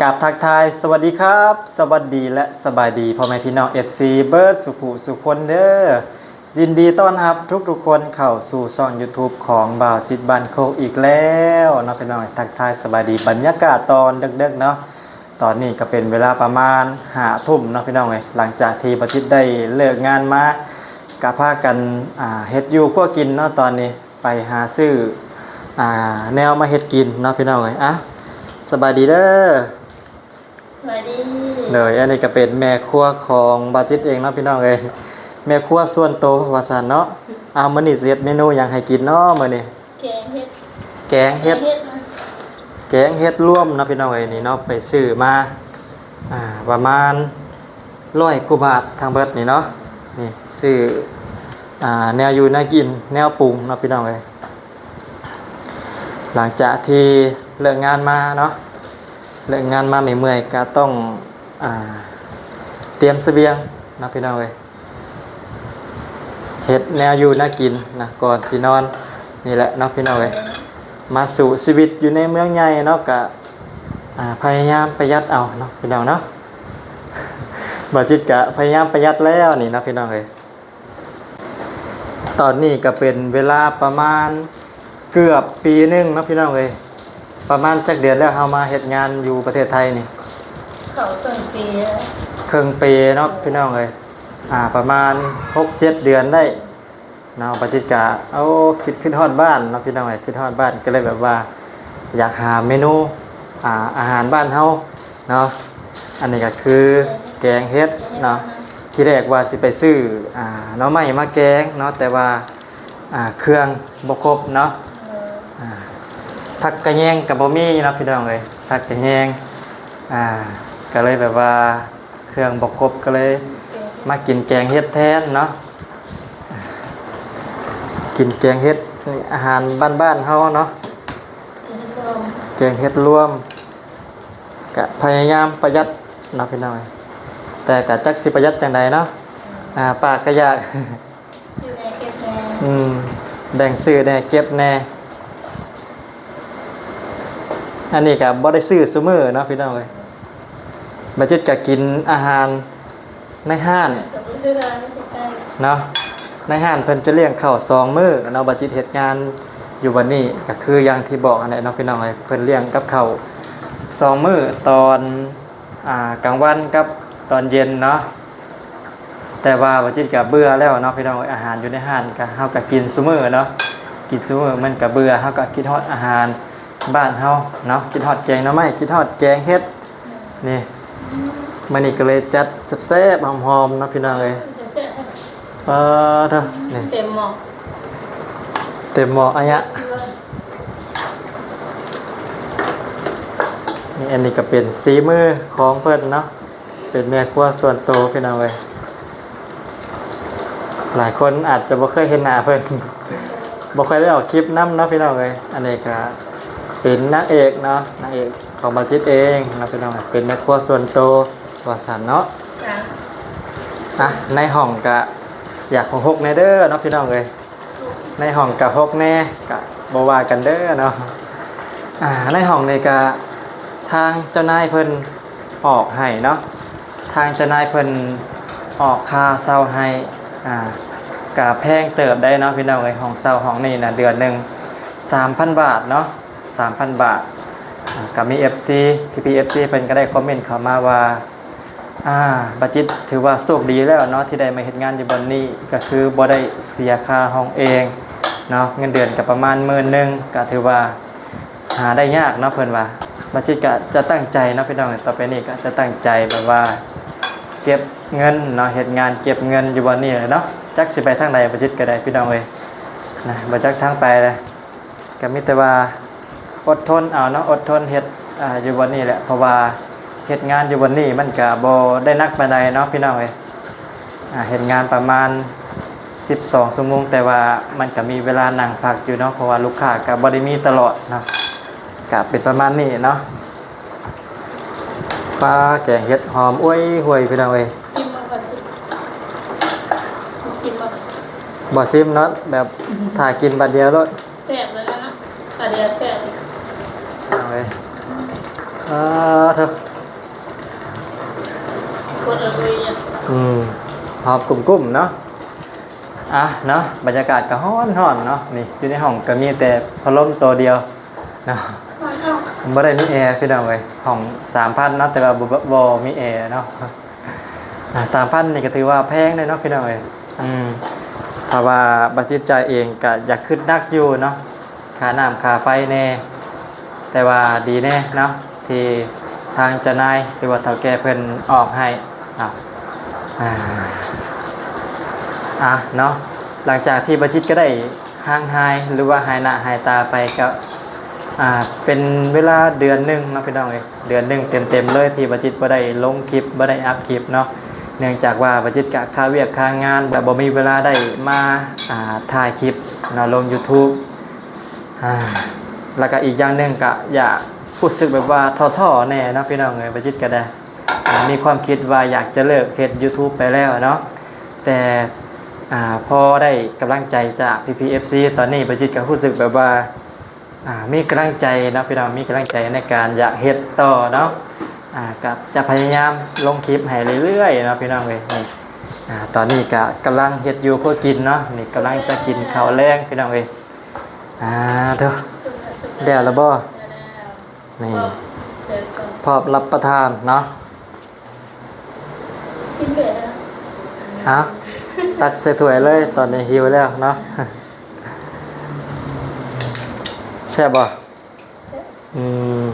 ກາບທັກທາຍ ສະຫວັດດີຄັບ ສະຫວັດດີ ແລະ ສະບາຍດີ ພໍ່ແມ່ພີ່ນ້ອງ ເອັຟຊີ ເບິດສູ່ຜູ້ສູ່ຄົນເດີ. ຍິນດີຕ້ອນຮັບທຸກໆຄົນເຂົ້າສູ່ຊ່ອງ YouTube ຂອງບ່າວຈິດບ້ານໂຄກອີກແລ້ວເນາະພີ່ນ້ອງ. ທັກທາຍສະບາຍດີ ບັນຍາກາດຕອນເດິກໆເນາະ. ຕອນນີ້ກໍເປັນເວລາປະມານຫ້າທຸ່ມເນາະພີ່ນ້ອງເອີຍ. ຫຼັງຈາກທີ່ບ່າວຈິດໄດ້ເລີກງານມາ ກໍພາກັນ ອ່າ ເຮັດຢູ່ຄົວກິນເນາະ. ຕອນນີ້ໄປຫາຊື້ ອ່າ ແນວມາເຮັດກິນເນາະພີ່ນ້ອງເອີຍ. ອ່ະ ສະບາຍດີເດີ. ສະບາຍດີ. ໂດຍ ອັນນີ້ກໍເປັນແມ່ຄົວຂອງບ່າວຈິດເອງເນາະພີ່ນ້ອງເອີຍ. ແມ່ຄົວສ່ວນໂຕວ່າຊັ້ນເນາະ. ອ້າວ ມື້ນີ້ຊິເຮັດເມນູຫຍັງໃຫ້ກິນເນາະມື້ນີ້? ແກງເຫັດ ແກງເຫັດ ແກງເຫັດນະ ແກງເຫັດລວມເນາະພີ່ນ້ອງເອີຍ. ນີ້ເນາະ ໄປຊື້ມາ ອ່າ ປະມານຮ້ອຍກວ່າບາດທັງເບິດນີ້ເນາະ. ນີ້ຊື້ ອ່າ ແນວຢູ່ແນວກິນ ແນວປຸງເນາະພີ່ນ້ອງເອີຍ. ຫຼັງຈາກທີ່ເລີກງານມາເນາະ ເລີກງານມາເມື່ອຍໆ ກໍຕ້ອງ ອ່າ ຕຽມສະບຽງເນາະພີ່ນ້ອງເອີຍ. ເຮັດແນວຢູ່ແນວກິນນະ ກ່ອນຊິນອນນີ້ແຫຼະເນາະພີ່ນ້ອງເອີຍ. ມາສູ້ຊີວິດຢູ່ໃນເມືອງໃຫຍ່ເນາະ ກະ ອ່າ ພະຍາຍາມປະຢັດເອົາເນາະພີ່ນ້ອງເນາະ. ບ່າວຈິດກະພະຍາຍາມປະຢັດແລ້ວນີ້ເນາະພີ່ນ້ອງເອີຍ. ຕອນນີ້ກະເປັນເວລາປະມານເກືອບປີໜຶ່ງເນາະພີ່ນ້ອງເອີຍ. ປະມານຈັກເດືອນແລ້ວ ເຮົາມາເຮັດງານຢູ່ປະເທດໄທນີ້? ເຂົ້າເຄິ່ງປີແລ້ວ ເຄິ່ງປີເນາະພີ່ນ້ອງເອີຍ. ອ່າ ປະມານຫົກເຈັດເດືອນໄດ້ເນາະ. ບ່າວຈິດກະ ໂອ້ ຄິດ ຄິດຮອດບ້ານເນາະພີ່ນ້ອງເອີຍ ຄິດຮອດບ້ານ ກໍເລີຍແບບວ່າຢາກຫາເມນູ ອ່າ ອາຫານບ້ານເຮົາເນາະ. ອັນນີ້ກໍຄືແກງເຫັດເນາະ. ທີແລກວ່າຊິໄປຊື້ ອ່າ ໜໍ່ໄມ້ມາແກງເນາະ ແຕ່ວ່າ ອ່າ ເຄື່ອງບໍ່ຄົບເນາະ. ເອີ ອ່າ ຜັກກະແຍງກໍບໍ່ມີເນາະພີ່ນ້ອງເອີຍ ຜັກກະແຍງ. ອ່າ ກໍເລີຍແບບວ່າ ເຄື່ອງບໍ່ຄົບ ກໍເລີຍມາກິນແກງເຫັດແທນເນາະ. ກິນແກງເຫັດ ນີ້ອາຫານບ້ານໆເຮົາເນາະ. ແກງເຫັດລວມ ກະພະຍາຍາມປະຢັດເນາະພີ່ນ້ອງເອີຍ ແຕ່ກະຈັກຊິປະຢັດຈັ່ງໃດເນາະ. ອ່າ ປາກກະຢາກ ຊື້ແດ່ເກັບແດ່ ອືມ ແບ່ງຊື້ແດ່ເກັບແດ່. ອັນນີ້ກະບໍ່ໄດ້ຊື້ຊຸມື້ເນາະພີ່ນ້ອງເອີຍ. ບ່າວຈິດກະກິນອາຫານໃນຮ້ານເນາະ ໃນຮ້ານເພິ່ນຈະລ້ຽງເຂົ້າສອງມື້ເນາະ. ບ່າວຈິດເຮັດງານຢູ່ບ່ອນນີ້ ກະຄືຢ່າງທີ່ບອກຫັ້ນແຫຼະເນາະພີ່ນ້ອງເອີຍ ເພິ່ນລ້ຽງກັບເຂົ້າສອງມື້ ຕອນ ອ່າ ກາງວັນກັບຕອນເຢັນເນາະ. ແຕ່ວ່າບ່າວຈິດກະເບື່ອແລ້ວເນາະພີ່ນ້ອງເອີຍ ອາຫານຢູ່ໃນຮ້ານກະ ເຮົາກະກິນຊຸມື້ເນາະ ກິນຊຸມື້ມັນກະເບື່ອ ເຮົາກະຄິດຮອດອາຫານບ້ານເຮົາເນາະ ຄິດຮອດແກງໜໍ່ໄມ້ ຄິດຮອດແກງເຫັດ. ນີ້ ມື້ນີ້ກໍເລີຍຈັດແຊບໆ ຫອມໆເນາະພີ່ນ້ອງເອີຍ. ປາດໂທ້ ນີ້ ເຕັມໝໍ້ ເຕັມໝໍ້ອາຍະ. ນີ້ ອັນນີ້ກໍເປັນສີມືຂອງເພິ່ນເນາະ ເປັນແມ່ຄົວສ່ວນໂຕພີ່ນ້ອງເອີຍ. ຫຼາຍຄົນອາດຈະບໍ່ເຄີຍເຫັນໜ້າເພິ່ນ ບໍ່ຄ່ອຍໄດ້ອອກຄລິບນຳເນາະພີ່ນ້ອງເອີຍ. ອັນນີ້ກໍເປັນນາງເອກເນາະ ນາງເອກຂອງບ່າວຈິດເອງເນາະພີ່ນ້ອງ ເປັນແມ່ຄົວສ່ວນໂຕວ່າຊັ້ນເນາະ. ອ່ະ ໃນຫ້ອງກະຢາກຮົກໆແດ່ເດີເນາະພີ່ນ້ອງເອີຍ ໃນຫ້ອງກະຮົກແດ່ ກະບໍ່ວ່າກັນເດີເນາະ. ອ່າ ໃນຫ້ອງນີ້ກະທາງເຈົ້ານາຍເພິ່ນອອກໃຫ້ເນາະ ທາງເຈົ້ານາຍເພິ່ນອອກຄ່າເຊົ່າໃຫ້. ອ່າ ກະແພງເຕີບໄດ໋ເນາະພີ່ນ້ອງເອີຍ ຫ້ອງເຊົ່າຫ້ອງນີ້ນະ ເດືອນໜຶ່ງສາມພັນບາດເນາະ ສາມພັນບາດ. ອ່າ ກະມີເອັຟຊີ ພີ່ໆເອັຟຊີເພິ່ນກໍໄດ້ຄອມເມັນເຂົ້າມາວ່າ ອ່າ ບ່າວຈິດຖືວ່າໂຊກດີແລ້ວເນາະ ທີ່ໄດ້ມາເຮັດງານຢູ່ບ່ອນນີ້ ກໍຄືບໍ່ໄດ້ເສຍຄ່າຫ້ອງເອງເນາະ ເງິນເດືອນກໍປະມານໝື່ນໜຶ່ງ ກໍຖືວ່າຫາໄດ້ຍາກເນາະ ເພິ່ນວ່າ. ບ່າວຈິດກໍຈະຕັ້ງໃຈເນາະພີ່ນ້ອງ ຕໍ່ໄປນີ້ກໍຈະຕັ້ງໃຈແບບວ່າເກັບເງິນເນາະ ເຮັດງານເກັບເງິນຢູ່ບ່ອນນີ້ແຫຼະເນາະ. ຈັກຊິໄປທາງໃດ ບ່າວຈິດກໍໄດ້ພີ່ນ້ອງເອີຍນະ ບໍ່ຈັກທາງໄປເລີຍ. ກໍມີແຕ່ວ່າອົດທົນເອົາເນາະ ອົດທົນເຮັດ ອ່າ ຢູ່ບ່ອນນີ້ແຫຼະ ເພາະວ່າເຮັດງານຢູ່ບ່ອນນີ້ມັນກະບໍ່ໄດ້ໜັກປານໃດເນາະພີ່ນ້ອງເອີຍ. ອ່າ ເຮັດງານປະມານສິບສອງຊົ່ວໂມງ ແຕ່ວ່າມັນກະມີເວລານັ່ງພັກຢູ່ເນາະ ເພາະວ່າລູກຄ້າກະບໍ່ໄດ້ມີຕະຫຼອດເນາະ ກະເປັນປະມານນີ້ເນາະ. ປາແກງເຫັດຫອມໂອ້ຍຫວຍພີ່ນ້ອງເອີຍ. ຊິມບໍ່ກ່ອນ ຊິມ ຊິມບໍ່? ບໍ່ຊິມເນາະ ແບບຖ້າກິນບາດດຽວໂລດ. ແຊບເລີຍນະ ບາດດຽວແຊບເລີຍ. ເອົາເວີຍ ອ່າ ເທີ ກຸ້ມໆເນາະ. ອ່ະເນາະ ບັນຍາກາດກໍຮ້ອນໆເນາະ. ນີ້ຢູ່ໃນຫ້ອງກໍມີແຕ່ພັດລົມໂຕດຽວເນາະ, ບໍ່ໄດ້ມີແອພີ່ນ້ອງເອີຍ. ຫ້ອງສາມພັນເນາະ ແຕ່ວ່າບໍ່ ບໍ່ມີແອເນາະ. ອ່າ ສາມພັນນີ້ກໍຖືວ່າແພງເດ້ເນາະພີ່ນ້ອງເອີຍ. ອືມ ຖ້າວ່າບາຈິດຈ່າຍເອງກໍຢາກຄຶດໜັກຢູ່ເນາະ ຄ່ານ້ຳຄ່າໄຟແດ່, ແຕ່ວ່າດີແດ່ເນາະ ທີ່ທາງເຈົ້ານາຍ ຫຼືວ່າເຖົ້າແກ່ເພິ່ນອອກໃຫ້ເນາະ. ອ່າ ອ່າ ເນາະ ຫຼັງຈາກທີ່ບາຈິດກໍໄດ້ຫ່າງຫາຍ ຫຼືວ່າຫາຍໜ້າຫາຍຕາໄປກໍ ອ່າ ເປັນເວລາເດືອນໜຶ່ງເນາະພີ່ນ້ອງເອີຍ. ເດືອນໜຶ່ງເຕັມໆເລີຍທີ່ບາຈິດບໍ່ໄດ້ລົງຄລິບ ບໍ່ໄດ້ອັບຄລິບເນາະ, ເນື່ອງຈາກວ່າບາຈິດກະຄາວຽກຄາງານ ແບບບໍ່ມີເວລາໄດ້ມາ ອ່າ ຖ່າຍຄລິບເນາະ ລົງຢູທູບ. ອ່າ ແລ້ວກະອີກຢ່າງໜຶ່ງກະຢາກ ຮູ້ສຶກແບບວ່າທໍ້ໆແດ່ເນາະພີ່ນ້ອງເອີຍ. ບາຈິດກະໄດ້ ອ່າ ມີຄວາມຄິດວ່າຢາກຈະເລີກເຮັດຢູທູບໄປແລ້ວເນາະ, ແຕ່ ອ່າ ພໍໄດ້ກຳລັງໃຈຈາກພີ່ໆເອັຟຊີ ຕອນນີ້ບາຈິດກະຮູ້ສຶກແບບວ່າ ອ່າ ມີກຳລັງໃຈເນາະພີ່ນ້ອງ, ມີກຳລັງໃຈໃນການຢາກເຮັດຕໍ່ເນາະ. ອ່າ ກໍຈະພະຍາຍາມລົງຄລິບໃຫ້ເລື້ອຍໆເນາະພີ່ນ້ອງເອີຍ. ນີ້ ອ່າ ຕອນນີ້ກໍກຳລັງເຮັດຢູ່ພໍກິນເນາະ, ນີ້ກຳລັງຈະກິນເຂົ້າແລງພີ່ນ້ອງເອີຍ. ອ່າ ໂທ້ ແລ້ວລະບໍ່? ນີ້ ພ້ອມຮັບປະທານເນາະ. ຊິມເລີຍເດີ. ເອົາ ຕັກໃສ່ຖ້ວຍເລີຍ, ຕອນນີ້ຫິວແລ້ວເນາະ. ແຊບບໍ່? ແຊບ. ອືມ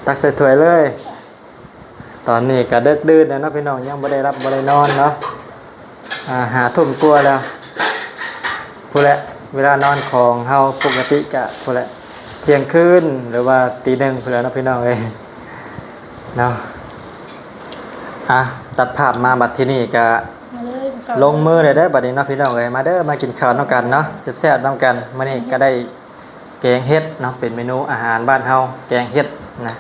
ຕັກໃສ່ຖ້ວຍເລີຍ. ຕອນນີ້ກໍເດິກດື່ນແລ້ວເນາະພີ່ນ້ອງ, ຍັງບໍ່ໄດ້ຫຼັບບໍ່ໄດ້ນອນເນາະ. ອ່າ ຫ້າທຸ່ມກວ່າແລ້ວ ພຸ້ນແຫຼະ. ເວລານອນຂອງເຮົາປົກກະຕິກະພຸ້ນແຫຼະ ທ່ຽງຄືນ ຫຼືວ່າຕີໜຶ່ງພຸ້ນແຫຼະເນາະພີ່ນ້ອງເອີຍເນາະ. ອ່ະ ຕັດພາບມາບັດທີນີ້ກະ ມາເລີຍ ລົງມືເລີຍເດີບັດນີ້ເນາະພີ່ນ້ອງເອີຍ. ມາເດີ ມາກິນເຂົ້ານຳກັນເນາະ ແຊບໆນຳກັນ. ມື້ນີ້ກະໄດ້ ແກງເຫັດເນາະ, ເປັນເມນູອາຫານບ້ານເຮົາ ແກງເຫັດນະ.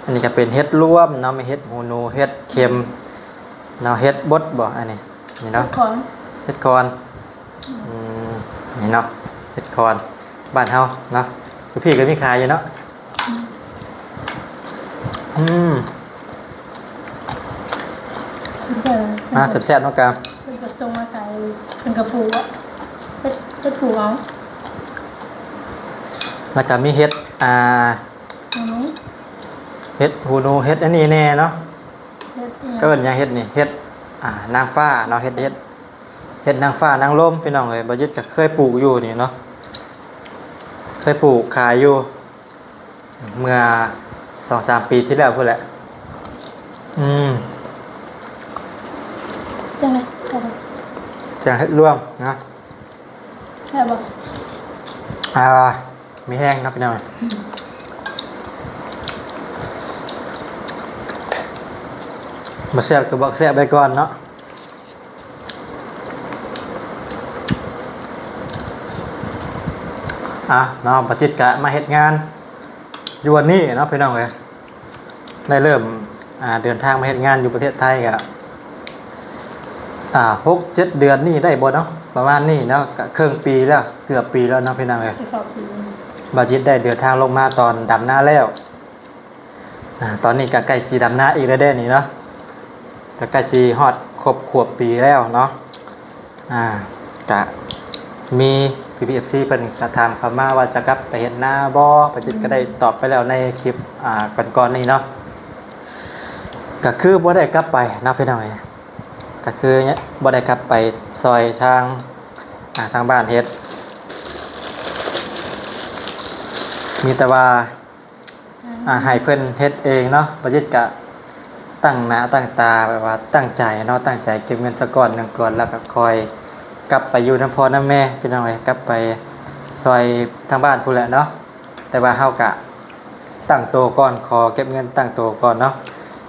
ອັນນີ້ກໍເປັນເຫັດລວມເນາະ, ມີເຫັດຫູໜູ ເຫັດເຂັມເນາະ, ເຫັດບົດບໍ່ ອັນນີ້ ນີ້ເນາະ ເຫັດຂອນ ເຫັດຂອນ. ອືມ ນີ້ເນາະ ເຫັດຂອນບ້ານເຮົາເນາະ, ຢູ່ພີ້ກໍມີຂາຍຢູ່ເນາະ. ອືມ ອືມ ເພິ່ນກໍ ອ່າ ແຊບໆເນາະກະ ເພິ່ນກໍສົ່ງມາຂາຍ, ເພິ່ນກໍປູກ ເຮັດ ເຮັດປູກເອົາ. ແລ້ວກໍມີເຫັດ ອ່າ ຫູໜູ ເຫັດຫູໜູ ເຫັດອັນນີ້ແດ່ເນາະ. ເຫັດຫຍັງ? ເອີ້ນຫຍັງເຫັດນີ້? ເຫັດ ອ່າ ນາງຟ້າເນາະ, ເຫັດ ເຫັດ ເຫັດນາງຟ້ານາງລົມ ພີ່ນ້ອງເອີຍ. ບໍ່ຈິດກໍເຄີຍປູກຢູ່ນີ້ເນາະ, ເຄີຍປູກຂາຍຢູ່ ເມື່ອສອງສາມປີທີ່ແລ້ວພຸ້ນແຫຼະ. ອືມ ຈັ່ງໃດ? ແຊບບໍ່? ຈັ່ງເຮັດລວມນະ. ແຊບບໍ່? ອ່າ ມີແຮງເນາະພີ່ນ້ອງ. ອືມ ບໍ່ແຊບກໍບອກແຊບໄວ້ກ່ອນເນາະ. ອ່ະເນາະ ບໍ່ຈິດກະມາເຮັດງານຢູ່ວັນນີ້ເນາະ ພີ່ນ້ອງເອີຍ. ໄດ້ເລີ່ມ ອ່າ ເດີນທາງມາເຮັດງານຢູ່ປະເທດໄທກະ ອ່າ ຫົກເຈັດເດືອນນີ້ໄດ້ບໍ່ເນາະ ປະມານນີ້ເນາະ, ກະເຄິ່ງປີແລ້ວ ເກືອບປີແລ້ວເນາະ ພີ່ນ້ອງເອີຍ. ບໍ່ຈິດໄດ້ເດີນທາງລົງມາຕອນດຳນາແລ້ວ. ອ່າ ຕອນນີ້ກໍໃກ້ຊິດຳນາອີກແລ້ວເດ້ນີ້ເນາະ, ກໍໃກ້ຊິຮອດຄົບຂວບປີແລ້ວເນາະ. ອ່າ ກະມີພີ່ໆເອັຟຊີເພິ່ນກະຖາມເຂົ້າມາວ່າຈະກັບໄປເຮັດນາບໍ່, ປະຈິດກໍໄດ້ຕອບໄປແລ້ວໃນຄລິບ ອ່າ ກ່ອນໆນີ້ເນາະ. ກະຄືບໍ່ໄດ້ກັບໄປເນາະ ພີ່ນ້ອງເອີຍ, ກະຄືບໍ່ໄດ້ກັບໄປຊ່ອຍທາງ ອ່າ ທາງບ້ານເຮັດ, ມີແຕ່ວ່າ ອ່າ ໃຫ້ເພິ່ນເຮັດເອງເນາະ. ບໍ່ຈິດກະຕັ້ງໜ້າຕັ້ງຕາ ແບບວ່າຕັ້ງໃຈເນາະ, ຕັ້ງໃຈເກັບເງິນສາກ່ອນໜຶ່ງກ່ອນ ແລ້ວກໍຄ່ອຍກັບໄປຢູ່ນຳພໍ່ນຳແມ່ ພີ່ນ້ອງເອີຍ, ກັບໄປຊ່ອຍທາງບ້ານພຸ້ນແຫຼະເນາະ. ແຕ່ວ່າເຮົາກະຕັ້ງໂຕກ່ອນ, ຂໍເກັບເງິນຕັ້ງໂຕກ່ອນເນາະ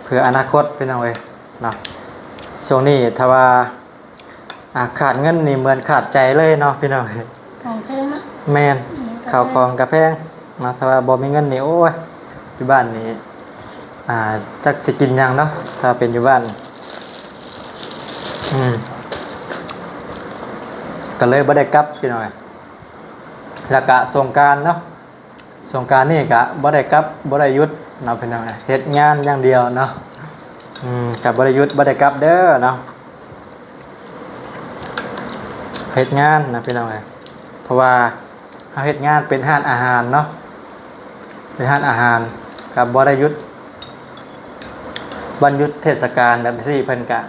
ເພື່ອອະນາຄົດ ພີ່ນ້ອງເອີຍເນາະ. ຊ່ວງນີ້ຖ້າວ່າ ອ່າ ຂາດເງິນນີ້ເໝືອນຂາດໃຈເລີຍເນາະ ພີ່ນ້ອງ. ຂອງແພງເນາະ. ແມ່ນ. ອືມ ເຂົ້າຂອງກໍແພງເນາະ, ຖ້າວ່າບໍ່ມີເງິນນີ້ ໂອ້ຍ ຢູ່ບ້ານນີ້ ອ່າ ຈັກຊິກິນຫຍັງເນາະ ຖ້າເປັນຢູ່ບ້ານ. ອືມ ກໍເລີຍບໍ່ໄດ້ກັບ ພີ່ນ້ອງ. ແລ້ວກະສົງການເນາະ, ສົງການນີ້ກະບໍ່ໄດ້ກັບ ບໍ່ໄດ້ຢຸດເນາະ ພີ່ນ້ອງ, ເຮັດງານຢ່າງດຽວເນາະ. ອືມ ກະບໍ່ໄດ້ຢຸດ ບໍ່ໄດ້ກັບເດີເນາະ. ເຮັດງານນະພີ່ນ້ອງເອີຍ ເພາະວ່າເຮົາເຮັດງານເປັນຮ້ານອາຫານເນາະ ເປັນຮ້ານອາຫານ ກໍບໍ່ໄດ້ຢຸດ ວັນຢຸດເທດສະການແບບຊີ້ ເພິ່ນກະ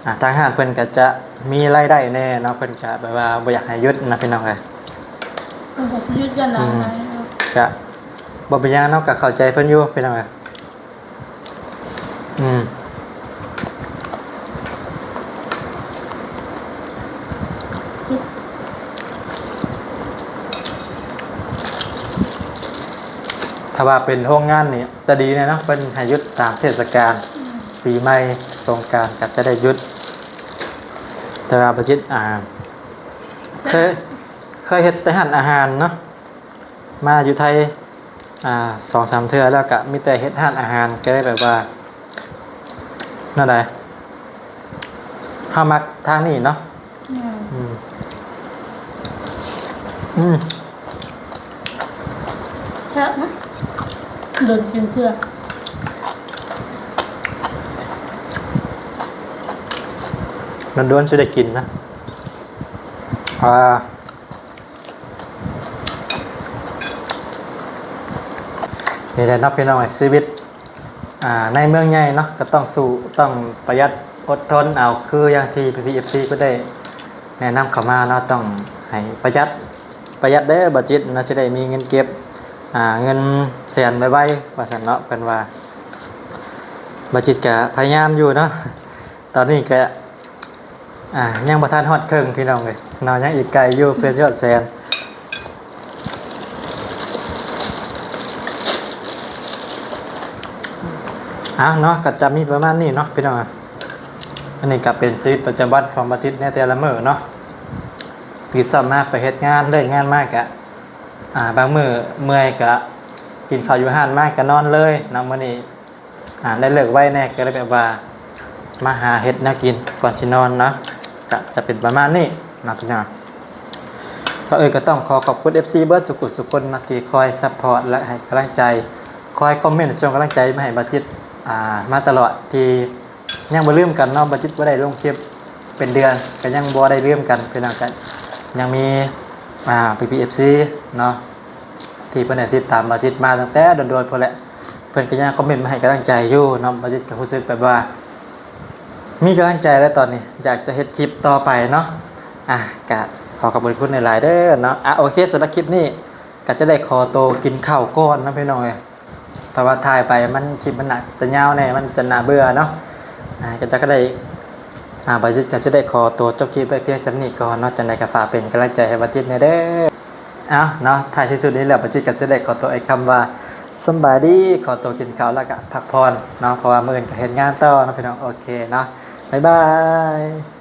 ອ່າ ທາງຮ້ານເພິ່ນກະຈະມີລາຍໄດ້ແດ່ເນາະ ເພິ່ນກະແບບວ່າບໍ່ຢາກໃຫ້ຢຸດນະພີ່ນ້ອງເອີຍ ເພິ່ນກໍຢຸດຢ່າງຫຼາຍ ອືມ ກະບໍ່ເປັນຫຍັງເນາະ ກະເຂົ້າໃຈເພິ່ນຢູ່ພີ່ນ້ອງເອີຍ. ອືມ ຖ້າວ່າເປັນໂຮງງານນີ້ຈະດີແດ່ເນາະ ເພິ່ນໃຫ້ຢຸດຕາມເທດສະການ ອືມ ປີໃໝ່ ສົງການກໍຈະໄດ້ຢຸດ ແຕ່ວ່າບໍ່ຈິດ ອ່າ ເຄີຍ ເຄີຍເຮັດແຕ່ຮ້ານອາຫານເນາະ ມາຢູ່ໄທ ອ່າ ສອງສາມເທື່ອແລ້ວ ກະມີແຕ່ເຮັດຮ້ານອາຫານ ກະເລີຍແບບວ່າ ແນວໃດ ເຮົາມັກທາງນີ້ເນາະ ອືມ ອືມ ອືມ ແຊບນະ ດົນກິນເທື່ອ ດົນໆຊິໄດ້ກິນນະ ອ່າ ນີ້ແຫຼະເນາະພີ່ນ້ອງເອີຍ ຊີວິດ ອ່າ ໃນເມືອງໃຫຍ່ເນາະ ກໍຕ້ອງສູ້ ຕ້ອງປະຢັດ ອົດທົນເອົາ ຄືຢ່າງທີ່ພີ່ໆ ເອັຟຊີ ເພິ່ນໄດ້ແນະນຳເຂົ້າມາເນາະ ຕ້ອງໃຫ້ປະຢັດ ປະຢັດເດີ ບໍ່ຈິດເນາະ ຊິໄດ້ມີເງິນເກັບ ອ່າ ເງິນແສນໄວໆ ວ່າຊັ້ນເນາະ ເພິ່ນວ່າ ບໍ່ຈິດກໍພະຍາຍາມຢູ່ເນາະ ຕອນນີ້ກໍ ອ່າ ຍັງບໍ່ທັນຮອດເຄິ່ງພີ່ນ້ອງເອີຍເນາະ ຍັງອີກໄກຢູ່ເພື່ອຊິຮອດແສນ ເອົາເນາະ ກໍຈະມີປະມານນີ້ເນາະພີ່ນ້ອງ ອັນນີ້ກໍເປັນຊີວິດປະຈຳວັນຂອງບ່າວຈິດໃນແຕ່ລະມື້ເນາະ ຕື່ນເຊົ້າມາໄປເຮັດງານ ເລີກງານມາກໍ ອ່າ ບາງມື້ເມື່ອຍກໍກິນເຂົ້າຢູ່ຮ້ານມາກໍນອນເລີຍເນາະ ມື້ນີ້ ອ່າ ໄດ້ເລີກໄວແດ່ ກໍເລີຍແບບວ່າມາຫາເຮັດແນວກິນກ່ອນຊິນອນເນາະ ກະຈະເປັນປະມານນີ້ເນາະພີ່ນ້ອງ ກໍເອີຍ ກໍຕ້ອງຂໍຂອບຄຸນ ເອັຟຊີ ເບິດສູ່ຜູ້ສູ່ຄົນເນາະ ທີ່ຄອຍຊັບພອດ ແລະ ໃຫ້ກຳລັງໃຈ ຄອຍຄອມເມັນສົ່ງກຳລັງໃຈມາໃຫ້ບ່າວຈິດ ອ່າ ມາຕະຫຼອດ ທີ່ຍັງບໍ່ລືມກັນເນາະ ບ່າວຈິດບໍ່ໄດ້ລົງຄລິບເປັນເດືອນ ກໍຍັງບໍ່ໄດ້ລືມກັນພີ່ນ້ອງ ກໍຍັງມີ ອ່າ ພີ່ໆ ເອັຟຊີ ເນາະ ທີ່ເພິ່ນໄດ້ຕິດຕາມບ່າວຈິດມາຕັ້ງແຕ່ດົນໆ ພຸ້ນແຫຼະ ເພິ່ນກໍຍັງຄອມເມັນມາໃຫ້ກຳລັງໃຈຢູ່ເນາະ ບ່າວຈິດກໍຮູ້ສຶກແບບວ່າມີກຳລັງໃຈແລ້ວຕອນນີ້ ຢາກຈະເຮັດຄລິບຕໍ່ໄປເນາະ ອ່າ ກໍຂໍຂອບຄຸນຫຼາຍໆ ເດີເນາະ ອ່າ ໂອເຄ ສຳລັບຄລິບນີ້ກໍຈະໄດ້ຂໍໂຕກິນເຂົ້າກ່ອນເນາະ ພີ່ນ້ອງເອີຍ ຖ້າວ່າຖ່າຍໄປມັນ ຄລິບມັນໜ້າຈະຍາວແດ່ ມັນຈະໜ້າເບື່ອເນາະ ອ່າ ກໍຈະ ກໍໄດ້ ອ່າ ບ່າວຈິດກໍຈະໄດ້ຂໍໂຕຈົບຄລິບໄວ້ພຽງສ່ຳນີ້ກ່ອນເນາະ ຈັ່ງໃດກໍຝາກເປັນກຳລັງໃຈໃຫ້ບ່າວຈິດແດ່ເດີ. ເອົາເນາະ ທ້າຍທີ່ສຸດນີ້ແລ້ວ ບ່າວຈິດກໍຈະໄດ້ຂໍຕົວເອກຄຳວ່າສຳບາຍດີ ຂໍຕົວກິນເຂົ້າແລ້ວກະພັກຜ່ອນເນາະ ເພາະວ່າມື້ອື່ນກໍເຮັດງານຕໍ່ເນາະພີ່ນ້ອງ ໂອເຄເນາະ ບາຍບາຍ.